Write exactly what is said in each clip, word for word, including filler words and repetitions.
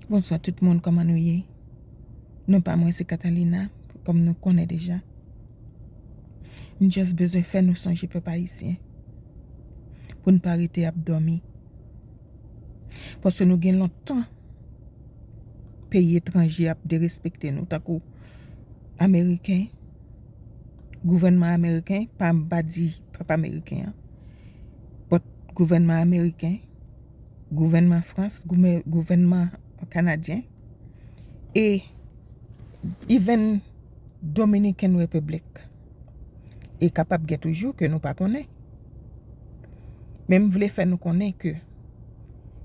Bonswa tout moun, kòman nou ye? Non pa mwen se Catalina, kòm nou konnen deja. M just bezwen fè nou sonje pèp ayisyen, pou n pa rete ap dòmi. Paske nou gen lontan peyi etranje ap derespekte nou, tankou Ameriken, gouvènman ameriken, pa m pa di pèp ameriken an, but gouvènman ameriken, gouvènman Frans, gouvè- gouvènman kanadyen, e even Dominican Republic. E kapab gen toujou ke nou pa konnen. Men m vle fè nou konnen ke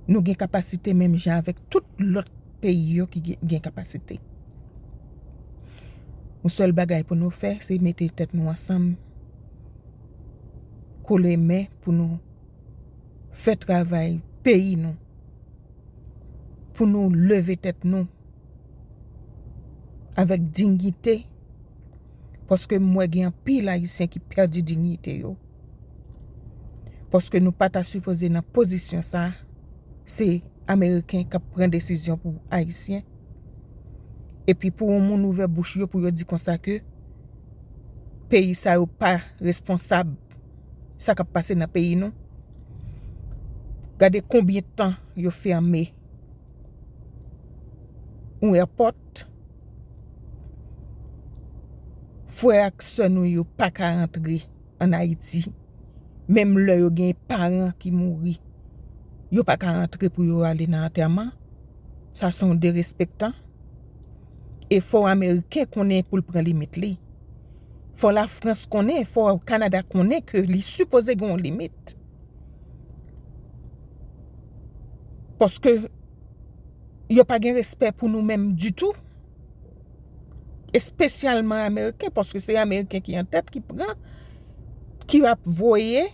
nou gen kapasite menm jan avèk tout lòt peyi yo ki gen, gen kapasite. Yon sèl bagay pou nou fè, se mete tèt nou ansanm, kole men pou nou fè travay peyi nou, pou nou leve tèt nou avèk diyite, paske m wè gen anpil ayisyen ki pèdi diyite yo. Paske nou pa ta sipoze nan pozisyon sa, se ameriken k ap pran desizyon pou ayisyen. Epi pou yon moun ouvè bouch yo pou yo di konsa ke peyi sa yo pa responsab sa k ap pase nan peyi nou. Gade konbyen tan yo fèmen yon airport. Frè ak sè nou yo pa ka rantre ann Ayiti. Menm lè yo gen paran ki mouri, yo pa ka rantre pou yo ale nan antèman. Sa se yon derespektan. E fò Ameriken konnen pou l pran limit li. Fò Lafrans konnen, fò Kanada konnen ke li sipoze gen yon limit. Paske yo pa gen respè pou nou menm ditou. Espesyalman Ameriken, paske se Ameriken ki an tèt, ki pran, ki ap voye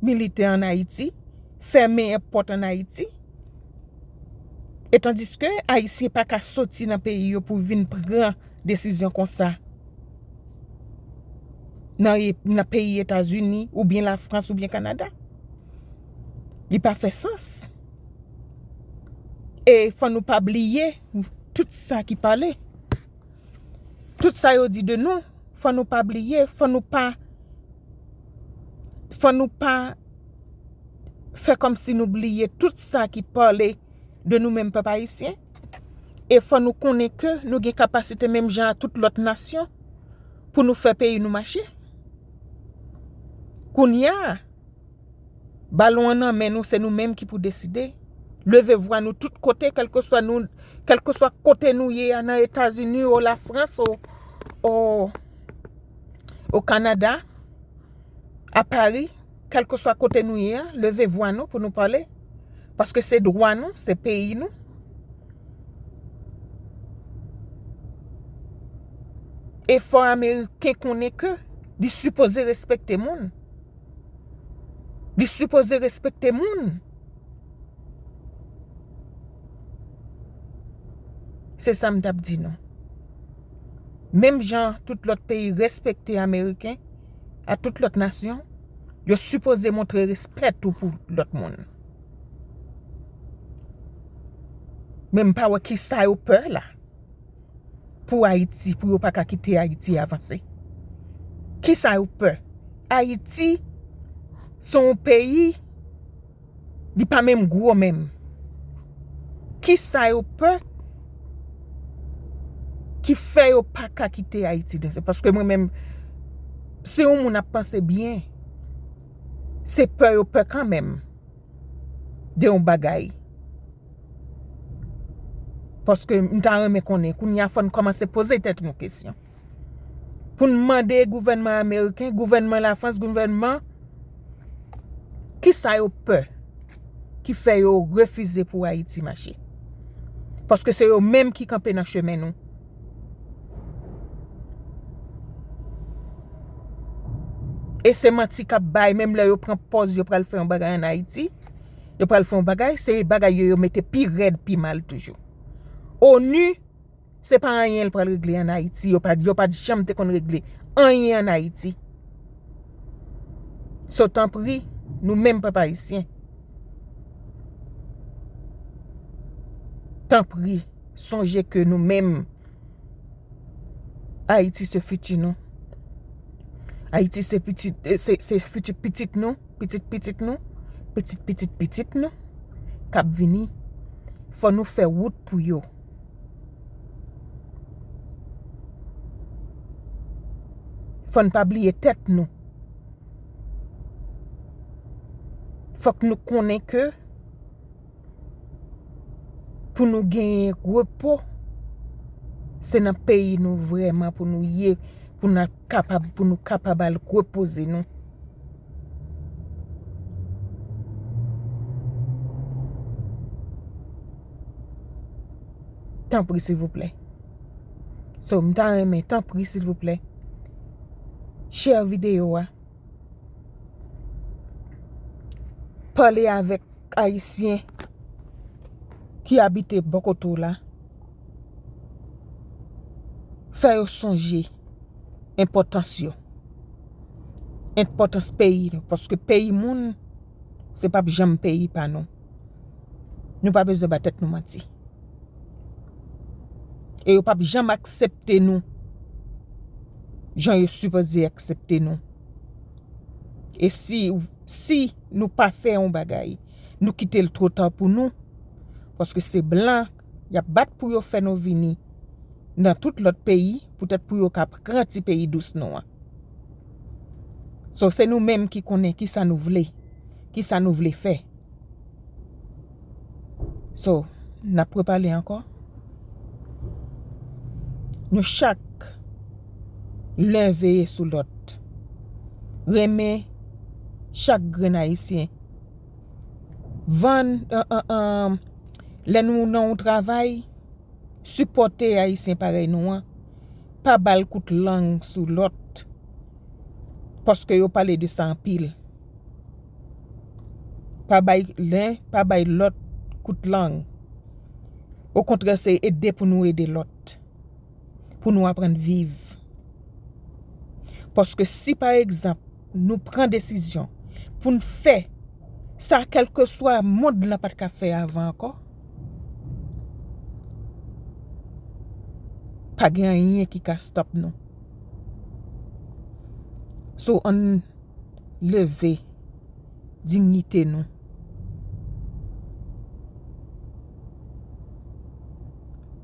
militè ann Ayiti, fèmen èpòt ann Ayiti. E tandiske Ayisyen pa ka soti nan peyi yo pou vin pran desizyon konsa nan, nan peyi Etazini, oubyen Lafrans, oubyen Kanada. Li pa fè sans. E fò nou pa bliye tout sa ki pale. Tout sa yo di de nou, fò nou pa bliye, fò nou pa, fò nou pa fè kòmsi nou bliye tout sa ki pale de nou menm pèp ayisyen. E fò nou konnen ke nou gen kapasite menm jan a tout lòt nasyon pou nou fè peyi nou mache. Kounye a, balon an nan men nou, se nou menm ki pou deside. Leve vwa nou tout kote, kèlkeswa nou, kèlkeswa kote nou ye a, nan Etazini, o Lafrans, o, o, o Kanada, a Pari, kèlkeswa kote nou ye a, leve vwa nou pou nou pale. Paske se dwa nou, se peyi nou. E fò Ameriken konnen ke li sipoze respekte moun. Li sipoze respekte moun. Se sa m t ap di nou. Menm jan tout lòt peyi respekte Ameriken, a tout lòt nasyon, yo sipoze montre respè tou pou lòt moun. Men m pa wè kisa yo pè la pou Ayiti, pou yo pa ka kite Ayiti avanse. Kisa yo pè? Ayiti se yon peyi, li pa menm gwo menm. Kisa yo pè ki fè yo pa ka kite Ayiti danse? Paske mwen menm, si yon moun ap panse byen, se pè yo pè kanmenm de yon bagay. Paske m ta renmen konnen, kounye a fò n kòmanse poze tèt nou kesyon. Pou n mande gouvènman ameriken, gouvènman Lafrans, gouvènman, kisa yo pè ki fè yo refize pou Ayiti mache? Paske se yo menm ki kanpe nan chemen nou. E se manti k ap bay, menm lè yo pran pòz yo pral fè yon bagay ann Ayiti, yo pral fè yon bagay, se bagay yo, yo mete pi rèd, pi mal toujou. ONU, se pa anyen l pral regle ann Ayiti, yo pa, yo pa t janm te konn regle anyen ann Ayiti. So, tanpri, nou menm pèp ayisyen, Tanpri, sonje ke nou menm, Ayiti se fiti nou. Ayiti se pitit, se, se fiti pitit nou, pitit pitit nou, pitit pitit pitit nou k ap vini. Fò nou fè wout pou yo. Fò n pa bliye tèt nou. Fòk nou konnen ke pou nou genyen repo, se nan peyi nou vrèman pou nou ye, pou n ap kapab, pou nou kapab al repoze nou. Tanpri, silvouplè. So, m ta renmen, tanpri, silvouplè, share videyo a. Pale avèk Ayisyen ki abite bò kote w la. Fè yo sonje enpòtans yo. Enpòtans peyi nou. Paske peyi moun, se p ap janm peyi pa nou. Nou pa bezwen ba tèt nou manti. E yo p ap janm aksepte nou jan yo sipoze aksepte nou. E si, si nou pa fè yon bagay, nou kite l twò ta pou nou, paske se blan y ap bat pou yo fè nou vini nan tout lòt peyi, poutèt pou yo ka pran ti peyi dous nou an. So, se nou menm ki konnen kisa nou vle, kisa nou vle fè. So, n ap repale ankò. Nou chak len veye sou lòt. Renmen chak grenn Ayisyen. Vann, an, an, an, lè nou nan yon travay, sipòte Ayisyen parèy nou an. Pa ba l kout lang sou lòt. Paske yo pale de sa anpil. Pa bay len, pa bay lòt kout lang. Okontrè, se ede pou nou ede lòt. Pou nou aprann viv. Paske si, pa egzanp, nou pran desizyon pou n fè sa, kèlkeswa mond lan pa t ka fè avan ankò, pa gen anyen ki ka stop nou. So, ann leve dinyite nou.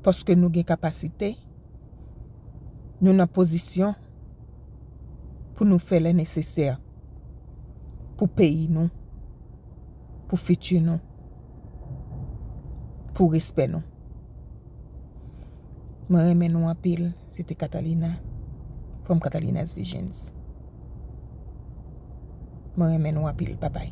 Paske nou gen kapasite, nou nan pozisyon pou nou fè lè nesesè pou peyi nou, pou fiti nou, pou respè nou. Mwen renmen nou anpil. Se te Catalina, from Catalina's Visions. Mwen renmen nou anpil. Babay.